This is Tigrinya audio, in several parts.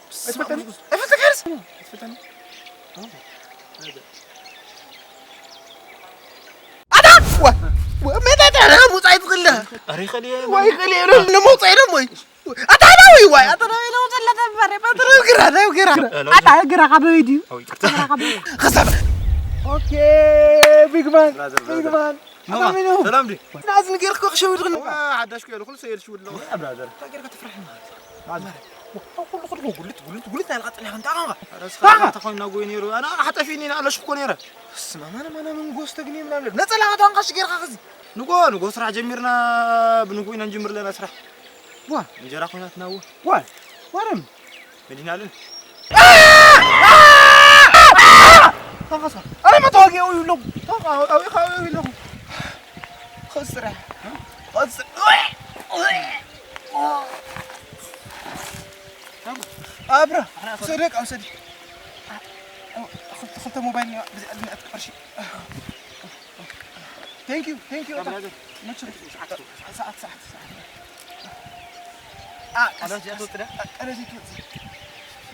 ኣይትፈልጠኒ? ኣይፈልጠካንስ? ኣይትፈልጠኒ? ኣታ! ዋ! ዋ! መታ ተራ ሙጻይ ትኽእልዳ? ኣረ ይኽእል እየ። ወይ ይኽእል እየ። ንመውጻይ ደሞ እዩ። ኣታ ናዊ ዋይ! ኣታ ናዊ ነው ዘላ ተባረ። ኣታ ናዊ ግራ፣ ናዊ ግራ። ኣታ ግራ ካብ በይ ድዩ? ኣው ይቅርታ። ግራ ካብ በይ? ኸሳብ። ኦኬ፣ ቢግ ማን፣ ብራዘር፣ ቢግ ብራዘር። ማን። ማማ፣ ኣታ ሚኑ። ሰላም ድዩ? ናዝ ንገርኩ ክሸውድ ግን። ዋ፣ ሓዳሽ እኮ እየ፣ ኩሉ ሰው ይልሽ ውድለው። ያ ብራዘር። ታገርካ ትፍርሕና። ብራዘር። ኩሉ ኩሉ ጉልት፣ ጉልት፣ ጉልት ኣልቃጥና እንታ ኣንጋ። ኣረ እስኻ እንታይ ኮይና ጎይ ነይሩ? ኣነ ሓጠፊኒ፣ ኣነ ኣለሽ እኮ ነይረ። ስማ፣ ማና፣ ማና፣ ምን ጎስተ ግን ምናምን። ነጸላ ኣታ ኣንጋ ሽገርካ ኸዚ። ንጎ፣ ንጎ ስራሕ ጀሚርና፣ ብንጉ ኢና ንጅምር ለና ስራሕ። ዋ። እንጀራ ኮይናትና፣ ዋ። ዋ። ዋረም። መዲና ኣለን። ተንቀሳ። ኣረ መታወቂያኡ ይብለኹ። ተንቀ-፣ ኣው-፣ ኣው-፣ ኣው-፣ ይብለኹ። ኸዚ ስራሕ። ኸዚ ስራሕ። ኣብራ፣ ሰደቅ፣ ኣብ ሰደቅ። ክልተ፣ ክልተ ሞባይል እኒኦ፣ ብዚ ዕድመ ቅርሺ። Thank you, thank you። ኣታ መቸ ሰዓት፣ ሰዓት፣ ሰዓት፣ ሰዓት። አ፣ ቀስ፣ ቀስ፣ ቀስ፣ ቀስ።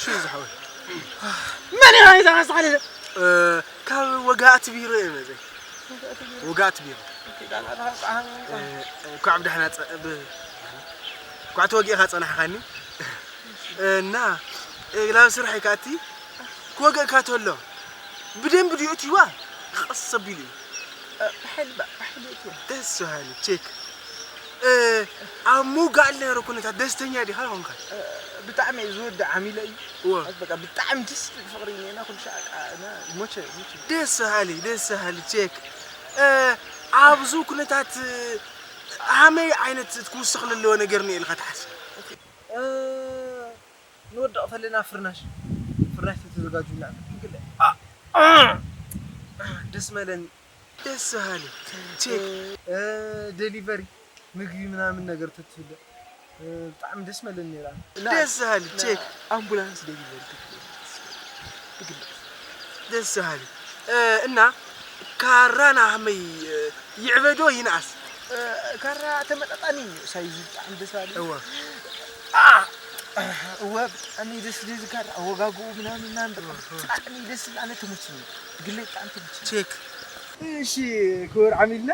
ሽው ዝሓወይ። መን ኢኻ ኢዛ ካስሓለ? እ፣ ካብ ወጋእቲ ቢሮ እየ መዘ። ወጋእቲ ቢሮ። እ፣ እንኳዕ ብደሕና ጸ-፣ ብ-፣ እንኳዕ ተወጊእኻ ጸናሕኻኒ። እና፣ እ፣ ናብ ስራሕ ኢካ ኣቲ ክወገእካ ተሎ ብደንብ ድዩ እትይዋ? ቀስ ኣቢሉ እዩ። እ፣ ብሓይሊ ባ-፣ ብሓይሊ እትይዋ። ደስ በሃሊ፣ ቼክ። እ፣ ኣብ ምውጋእ ዝነበረ ኩነታት ደስተኛ ዲኻ ኮንካ? እ፣ ብጣዕሚ እዩ ዝወዲ ዓሚለ እዩ። እወ። በቃ ብጣዕሚ ደስ ዝብል ፍቕሪ እኒኤና፣ ኩሉ ሻዕ ቃ-፣ እና ሞቸ፣ ሞቸ። ደስ በሃሊ፣ ደስ በሃሊ፣ ቼክ። እ፣ ኣብዚ ኩነታት፣ እ፣ ሃመይ ዓይነት ክትውስኽ ዘለዎ ነገር እኒኦ ኢልካ ትሓስብ? እ፣ ንወድቕ ፈለና ፍርናሽ፣ ፍርናሽ ተተዘጋጁና። ግለ። አ፣ አ፣ ደስ መለኒ። ደስ በሃሊ። ቼክ። እ፣ ደሊቨሪ ምግቢ ምናምን ነገር ተትህሉ፣ እ፣ ብጣዕሚ ደስ መለኒ ነይራ። እና ደስ በሃሊ። እና ቼክ። ኣምቡላንስ ደሊቨሪ ተትህሉ። ብግለ። ደስ በሃሊ። እ፣ እና ካራ ናህመይ፣ እ፣ ይዕበዶ ይንኣስ? እ፣ ካራ ተመጣጣኒ እዩ፣ ሳይዙ ብጣዕሚ ደስ በሃሊ። እወ። አ፣ እወ፣ ብጣዕሚ ደስ ዝብል ካራ፣ ኣወጋግኡ ምናምን ምናምን፣ በቃ እወ፣ እወ። ብጣዕሚ ደስ ዝብል፣ ኣነ ተመችኒ። ብግለይ ብጣዕሚ ተመችኒ። ቼክ። እሺ፣ ክቡር ዓሚልና፣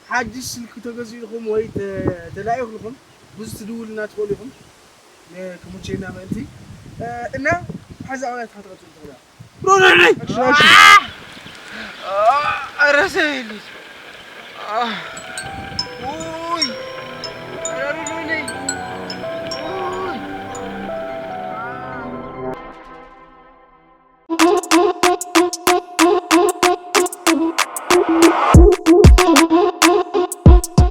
ሓድሽ ስልኪ ተገዚእልኩም ወይ ተ-፣ ተላኢኽልኩም፣ ብዙ ትድውሉና ትኽእሉ ኢኹም። እ፣ ክምችየና ምእንቲ። እ፣ እና ሓዛ ኣውያት ክትቐጽሉ ትኽእሉ። ሮሮሮይ! ኣክሽን፣ ኣክሽን። ኧረ ሰበይለይ።